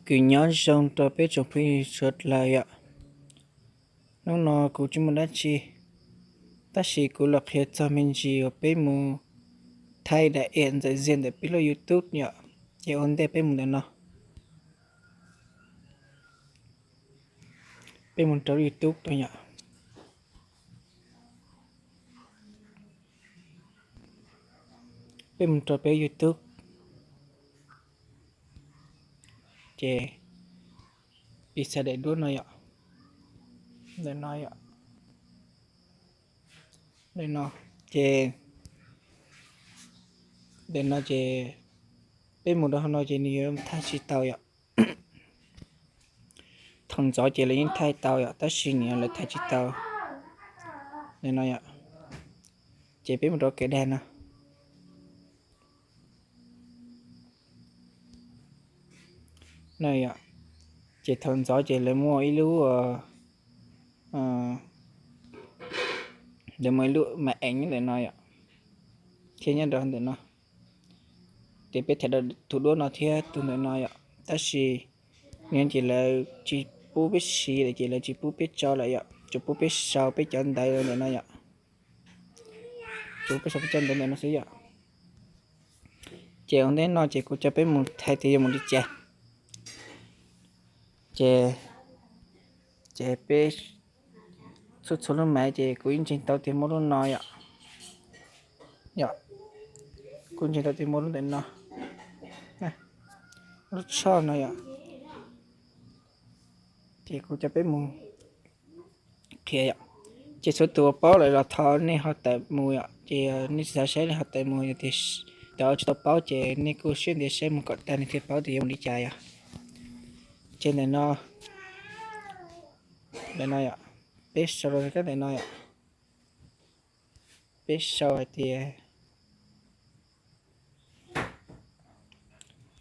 Kws nyob zoo rau peb tsoom phooj ywg sawv dlawg yom. Hnub no kuv tsis muaj dab tsi, tab sis kuv los qhia txog me ntsis uas peb mus thaij daim ntawm Zia ntawm peb lub YouTube yom. Ces ua ntej peb mus ntawm no, peb mus rau YouTube no yom. Peb mus rau peb YouTube, ces pib xav daim duab no yom. Ntawm no yom. Ntawm no, ces ntawm no ces peb mus rau hauv no ces nws yuav thaij tsis tau yom. Thaum ntxov ces lawv yeej thaij tau yom, tab sis nws lawv thaij tsis tau. Ntawm no yom, ces peb mus rau kev dag no. Ces thaum ntxov ces lawv muaj ib lub, lawv muaj ib lub mas eev ntawm no yom, thiab nyob rau ntawm no. Ces peb thaij tus duab no thiab tus ntawm no yom, tab sis nws ces lawv tsis pub peb siv lawm ces lawv tsis pub peb tso lawm yom, tsuas pub peb sau peb cov ntawv ntawm no yom. Tsuas peb sau peb cov ntawv ntawm no xwb yom. Ces ua ntej no ces kuv coj peb mus thaij tias yuav mus li cas. Ces, ces peb txhua txhua lub mas ces kuv yeej ntseeg tau tias muaj lub no yom. Yom, kuv ntseeg tau tias muaj lub ntawm no, lub tshoj no yom. Ces kuv coj peb mus qhia yom. Ces txhua tus uas paub lawm los thov nej ho tawm mus yom, ces nej tsis xav saib nej ho tawm mus, yog tias cov tsis tau paub ces nej kuj siab ntev saib mus kom tag nej thiaj paub tias yuav mus li cas yom. Ces ntawm no, ntawm no yom, peb sau rau kab ntawm no yom, peb sau hais tias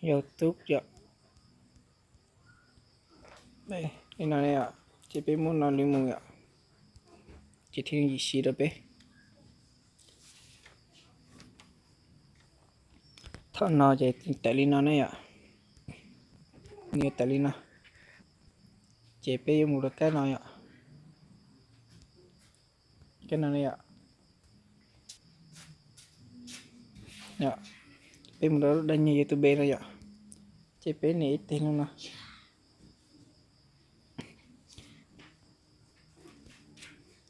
YouTube yom. Li no, ces peb muab no li mus yom, ces thiaj yim siv rau peb. Thaum no ces tawm li no ne yom, nws yuav tawm li no, ces peb yuav mus rau kab no yom, kab no ne yom. Peb mus rau lub dab nyeg YouTube no yom, ces peb nias ib teg lub no.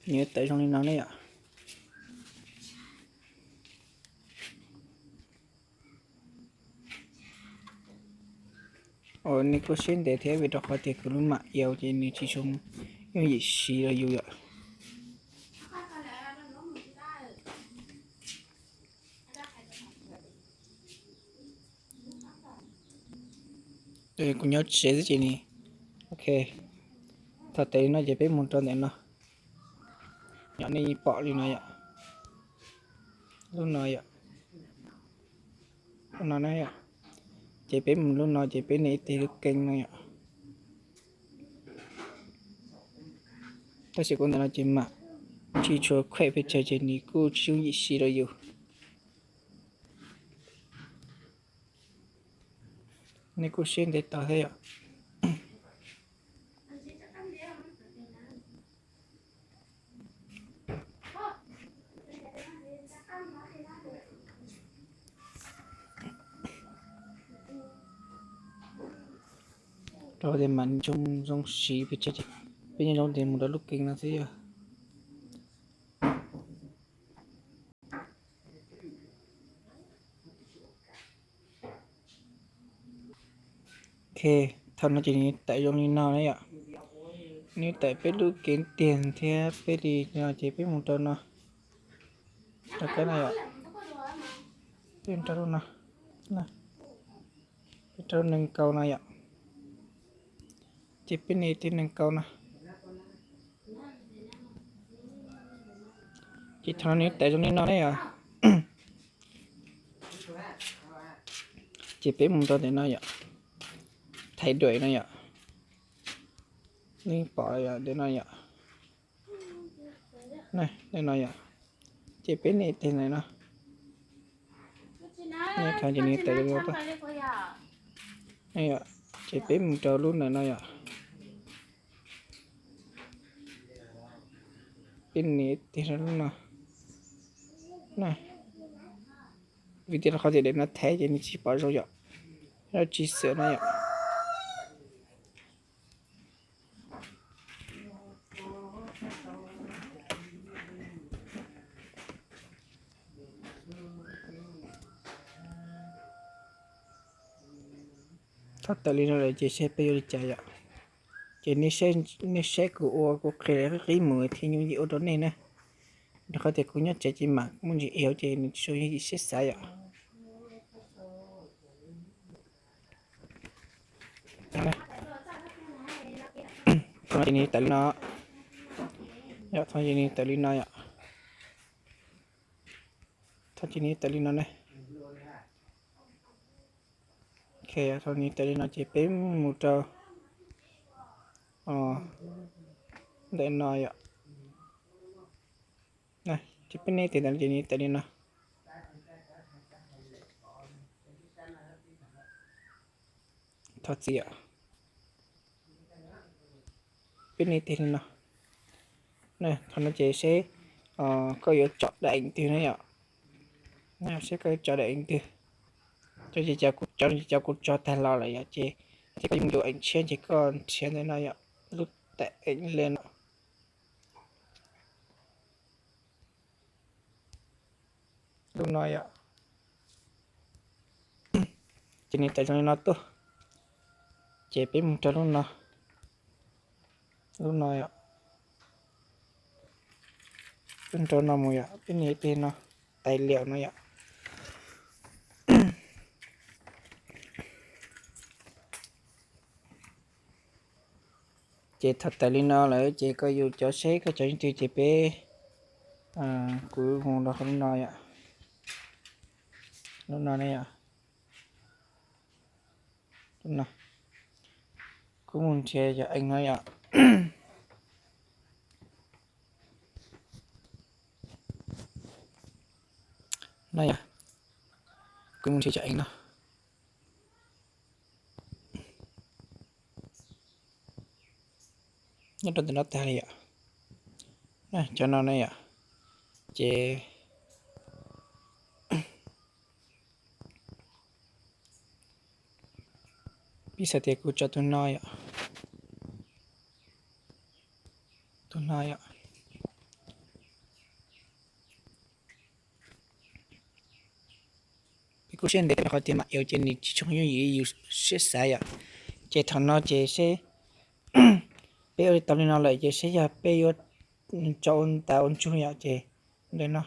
Nws yuav tawm zoo li no ne yom. Os, nej kuj siab ntev thiab vim rau qhov tias kuv lub mam iau ces nws tsis zoo yooj yim siv rau yus yom. Kuv nyob tsev xwb ces ni. Ok, thaum tawm li no ces peb mus rau ntawm no. Yog nej pom li no yom, lub no yom, lub no na yom, ces peb mus lub no ces peb nias ib teg lub keeb no yom. Tab sis kuv ntawm no ces mam tsis tshua khuem pes tsawg ces nws kuj tsis yooj yim siv rau yus. Nej kuj siab ntev tau thiab yom. Rau tias mam zoo zoo siv pes tsawg ces peb nyob zoo tias mus rau lub keeb no xwb yom. Ok, thaum no ces nws tawm zoo li no na yom. Nws tawm peb lub keeb tiag thiab peb li no ces peb mus rau no, rau kab no yom. Peb rau lub no, peb rau nees nkaum no yom. Ces peb nias ib teg nees nkaum no. Ces thaum no nws tawm zoo li no na yom. Ces peb mus rau ntawm no yom, thaij duam no yom. Nej pom ntawm no yom, ntawm no yom. Ces peb nias ib teg ntawm no, nej thaij ces nws tawm zoo li no. Ces peb mus rau lub ntawm no yom. Peb nias tig rau lub no. Vim tias rau qhov tias daim no thev ces nws tsis pom zoo yom. Tsis xwm no yom. Thaum tawm li no lawm ces seb peb yuav li cas yom. Ces nej saib kuv ua kuv qhia qib qib mus thiaj yooj yim ua rau nej na. Rau qhov tias kuv nyob tsev ces mam muaj ntsis iv ces nws tsis yooj yim siab xav yom. Thaum no ces nws tawm li no. Yog thaum ces nws tawm li no yom. Thaum ces nws tawm li no ne. Thaum nws tawm li no ces peb mus rau ntawm no yom. Ces peb nias tig ntawm no ces nws tawm li no. Thov txim yom. Peb nias tig li no. Thaum no ces seb koj yuav tso daim ees twg na yom. Seb koj yuav tso daim ees twg. Cov ces cov kuv tso tag los lawm yom ces thiab koj yuav mus yuav ees tshiab ces koj nrhiav ntawm no yom, lub daim ees li no. Lub no yom. Ces nws tawm zoo li no tuaj. Ces peb mus rau lub no. Lub no yom. Peb rau no mus yom, peb nias tig no, tài liệu no yom. Ces thaum tawm li no lawm ces koj yuav cov seb koj cov yeej twg ces peb, kuv mus rau qhov lub no yom. Lub no ne yom. Kuv mus nrhiav cov ees no yom. No yom, kuv mus nrhiav cov ees no. Nyob rau ntawm no tag li yom. Cov no ne yom, ces piv xam tias kuv tso tus no yom. Tus no yom. Peb kuj siab ntev rau qhov tias mam yuav ces nws tsis tshua yooj yim yus siab xav yom. Ces thaum no ces seb peb ua li tau li no lawm ces seb yog peb yuav tso ua ntav ua ntsug yom ces ntawm no.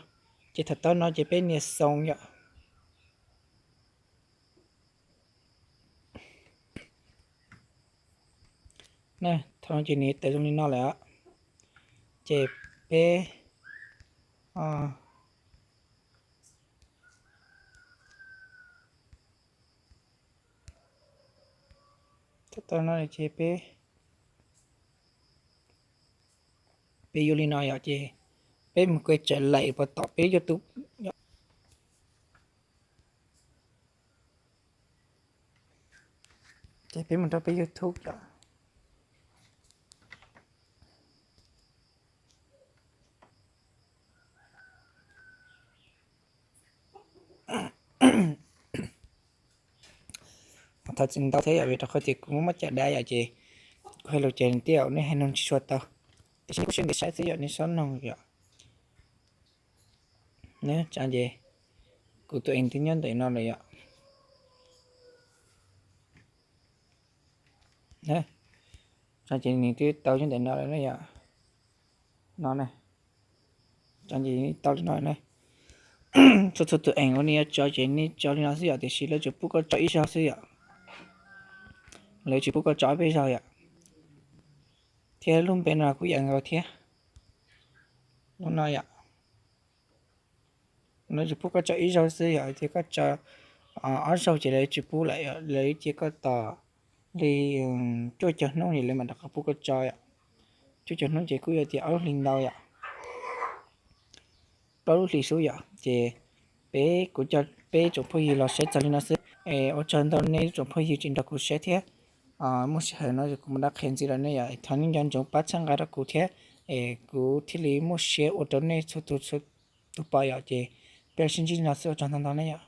Ces thaum tau no ces peb nias xoo yom. Thaum no ces nws tawm zoo li no lawm. Ces peb, thaum tau no ces peb, peb yuav li no yom ces peb mus quay trở lại puas tom peb YouTube. Ces peb mus rau peb YouTube yom. Thov txim ntau thiab yom, vim rau qhov tias kuv muaj mob caj dab yom ces kuv hais lus ces tej zaum nej hais noog tsis tshua tau. Tiam sis nej kuj siab ntev saib xwb yom, nej txhob noog yom. Nws tsa ces kuv tus ees twb nyob ntawm no lawm yom. Tsa ces nws twb tau nyob ntawm no lawm na yom. No ne, tsa ces tau li no na. Txhua txhua tus ees uas nej yuav tso ces nej tso li no xwb yom, tiam sis lawv tsuas pub koj tso ib zaug xwb yom. Lawv tsis pub koj tso ob peb zaug yom. Thiab lub npe no kuj yam nkaus thiab. Lub no yom. Lawv tsuas pub koj tso ib zaug xwb yom, ces koj tso ob zaug ces lawv tsis pub lawm, lawv cia koj tos li cuaj caug hnub ces lawv mam rov qab pub koj tso yom. Cuaj caug hnub ces kuj yog tias ob lub hlis ntau yom. Plaub lub hlis xwb yom, ces peb, kuv coj peb tsoom phooj ywg los saib txog li no xwb. Ua tsaug ntau nej tsoom phooj ywg tseem nrog kuv saib thiab. Muaj sij hawm no kuv mam rov qhia ntxiv rau nej yom. Thov nej nco ntsoov pab txhawb nqa rau kuv thiab, es kuv thiaj li muaj siab ua rau nej txhua tus txhua tus pom yom. Ces peb sib ntsib no xwb, ua tsaug ntau ntau nej yom.